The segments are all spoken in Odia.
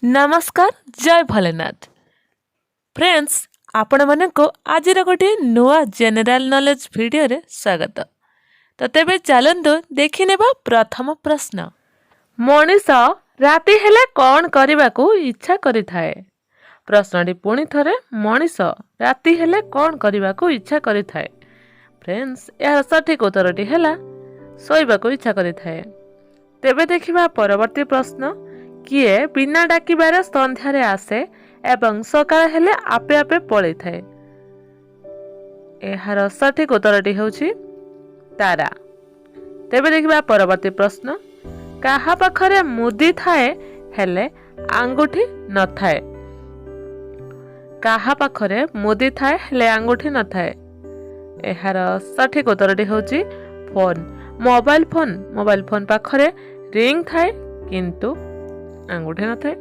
ନମସ୍କାର, ଜୟ ଭୋଲେନାଥ। ଫ୍ରେଣ୍ଡସ୍, ଆପଣମାନଙ୍କୁ ଆଜିର ଗୋଟିଏ ନୂଆ ଜେନେରାଲ ନଲେଜ ଭିଡ଼ିଓରେ ସ୍ୱାଗତ। ତ ତେବେ ଚାଲନ୍ତୁ ଦେଖିନେବା ପ୍ରଥମ ପ୍ରଶ୍ନ। ମଣିଷ ରାତି ହେଲେ କ'ଣ କରିବାକୁ ଇଚ୍ଛା କରିଥାଏ? ପ୍ରଶ୍ନଟି ପୁଣି ଥରେ, ମଣିଷ ରାତି ହେଲେ କ'ଣ କରିବାକୁ ଇଚ୍ଛା କରିଥାଏ? ଫ୍ରେଣ୍ଡସ୍, ଏହାର ସଠିକ୍ ଉତ୍ତରଟି ହେଲା ଶୋଇବାକୁ ଇଚ୍ଛା କରିଥାଏ। ତେବେ ଦେଖିବା ପରବର୍ତ୍ତୀ ପ୍ରଶ୍ନ। କିଏ ବିନା ଡାକିବାରେ ସନ୍ଧ୍ୟାରେ ଆସେ ଏବଂ ସକାଳ ହେଲେ ଆପେ ଆପେ ପଳେଇଥାଏ? ଏହାର ସଠିକ୍ ଉତ୍ତରଟି ହେଉଛି ତାରା। ତେବେ ଦେଖିବା ପରବର୍ତ୍ତୀ ପ୍ରଶ୍ନ। କାହା ପାଖରେ ମୁଦି ଥାଏ, ହେଲେ ଆଙ୍ଗୁଠି ନଥାଏ? କାହା ପାଖରେ ମୁଦି ଥାଏ, ହେଲେ ଆଙ୍ଗୁଠି ନଥାଏ? ଏହାର ସଠିକ୍ ଉତ୍ତରଟି ହେଉଛି phone, mobile phone. Mobile phone ପାଖରେ ରିଙ୍ଗ ଥାଏ, କିନ୍ତୁ ଆଙ୍ଗୁଠି ନଥାଏ।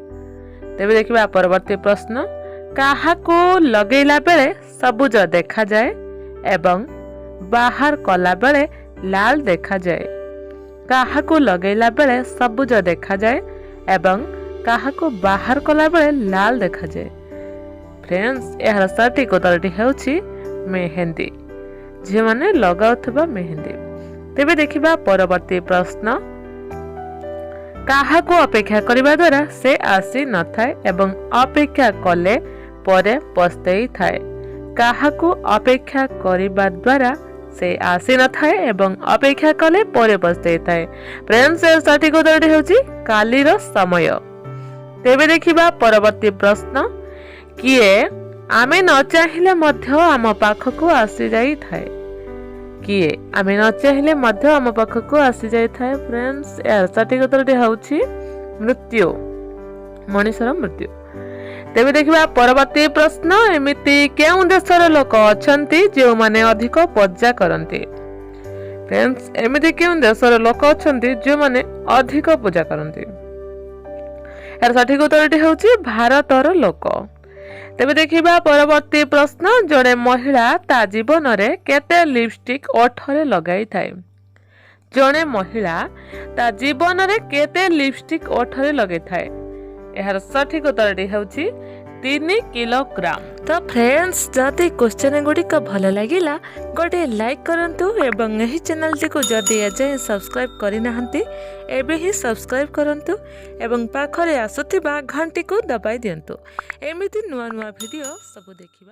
ତେବେ ଦେଖିବା ପରବର୍ତ୍ତୀ ପ୍ରଶ୍ନ। କାହାକୁ ଲଗେଇଲା ବେଳେ ସବୁଜ ଦେଖାଯାଏ ଏବଂ ବାହାର କଲା ବେଳେ ଲାଲ ଦେଖାଯାଏ? କାହାକୁ ଲଗେଇଲା ବେଳେ ସବୁଜ ଦେଖାଯାଏ ଏବଂ କାହାକୁ ବାହାର କଲା ବେଳେ ଲାଲ ଦେଖାଯାଏ? ଫ୍ରେଣ୍ଡସ୍, ଏହାର ସଠିକ୍ ଉତ୍ତରଟି ହେଉଛି ମେହେନ୍ଦି, ଝିଅମାନେ ଲଗାଉଥିବା ମେହେନ୍ଦି। ତେବେ ଦେଖିବା ପରବର୍ତ୍ତୀ ପ୍ରଶ୍ନ। କାହାକୁ ଅପେକ୍ଷା କରିବା ଦ୍ୱାରା ସେ ଆସି ନଥାଏ ଏବଂ ଅପେକ୍ଷା କଲେ ପରେ ପସ୍ତେଇଥାଏ? କାହାକୁ ଅପେକ୍ଷା କରିବା ଦ୍ୱାରା ସେ ଆସିନଥାଏ ଏବଂ ଅପେକ୍ଷା କଲେ ପରେ ପସ୍ତେଇଥାଏ? ଫ୍ରେଣ୍ଡସ୍, ଏହାର ସଠିକ୍ ଉତ୍ତରଟି ହେଉଛି କାଲିର ସମୟ। ତେବେ ଦେଖିବା ପରବର୍ତ୍ତୀ ପ୍ରଶ୍ନ। କିଏ ଆମେ ନ ଚାହିଁଲେ ମଧ୍ୟ ଆମ ପାଖକୁ ଆସିଯାଇଥାଏ? କିଏ ଆମେ ନ ଚାହିଁଲେ ମଧ୍ୟ ଆମ ପାଖକୁ ଆସିଯାଇଥାଏ? ଫ୍ରେଣ୍ଡସ୍, ଏହାର ସଠିକ୍ ଉତ୍ତରଟି ହେଉଛି ମୃତ୍ୟୁ, ମଣିଷର ମୃତ୍ୟୁ। ତେବେ ଦେଖିବା ପରବର୍ତ୍ତୀ ପ୍ରଶ୍ନ। ଏମିତି କେଉଁ ଦେଶର ଲୋକ ଅଛନ୍ତି, ଯେଉଁମାନେ ଅଧିକ ପୂଜା କରନ୍ତି? ଫ୍ରେଣ୍ଡସ୍, ଏମିତି କେଉଁ ଦେଶର ଲୋକ ଅଛନ୍ତି, ଯେଉଁମାନେ ଅଧିକ ପୂଜା କରନ୍ତି? ଏହାର ସଠିକ୍ ଉତ୍ତରଟି ହେଉଛି ଭାରତର ଲୋକ। ତେବେ ଦେଖିବା ପରବର୍ତ୍ତୀ ପ୍ରଶ୍ନ। ଜଣେ ମହିଳା ତା ଜୀବନରେ କେତେ ଲିପଷ୍ଟିକ୍ ଓଠରେ ଲଗାଇଥାଏ? ଜଣେ ମହିଳା ତା ଜୀବନରେ କେତେ ଲିପଷ୍ଟିକ୍ ଓଠରେ ଲଗାଇଥାଏ? ଏହାର ସଠିକ୍ ଉତ୍ତରଟି ହେଉଛି 3 କିଲୋଗ୍ରାମ। ତ ଫ୍ରେଣ୍ଡସ୍, ଯଦି କ୍ୱେଶ୍ଚନ୍ ଗୁଡ଼ିକ ଭଲ ଲାଗିଲା, ଗୋଟିଏ ଲାଇକ୍ କରନ୍ତୁ ଏବଂ ଏହି ଚ୍ୟାନେଲଟିକୁ ଯଦି ଏଯାଏଁ ସବସ୍କ୍ରାଇବ୍ କରିନାହାନ୍ତି, ଏବେ ହିଁ ସବସ୍କ୍ରାଇବ୍ କରନ୍ତୁ ଏବଂ ପାଖରେ ଆସୁଥିବା ଘଣ୍ଟିକୁ ଦବାଇ ଦିଅନ୍ତୁ, ଏମିତି ନୂଆ ନୂଆ ଭିଡ଼ିଓ ସବୁ ଦେଖିବା।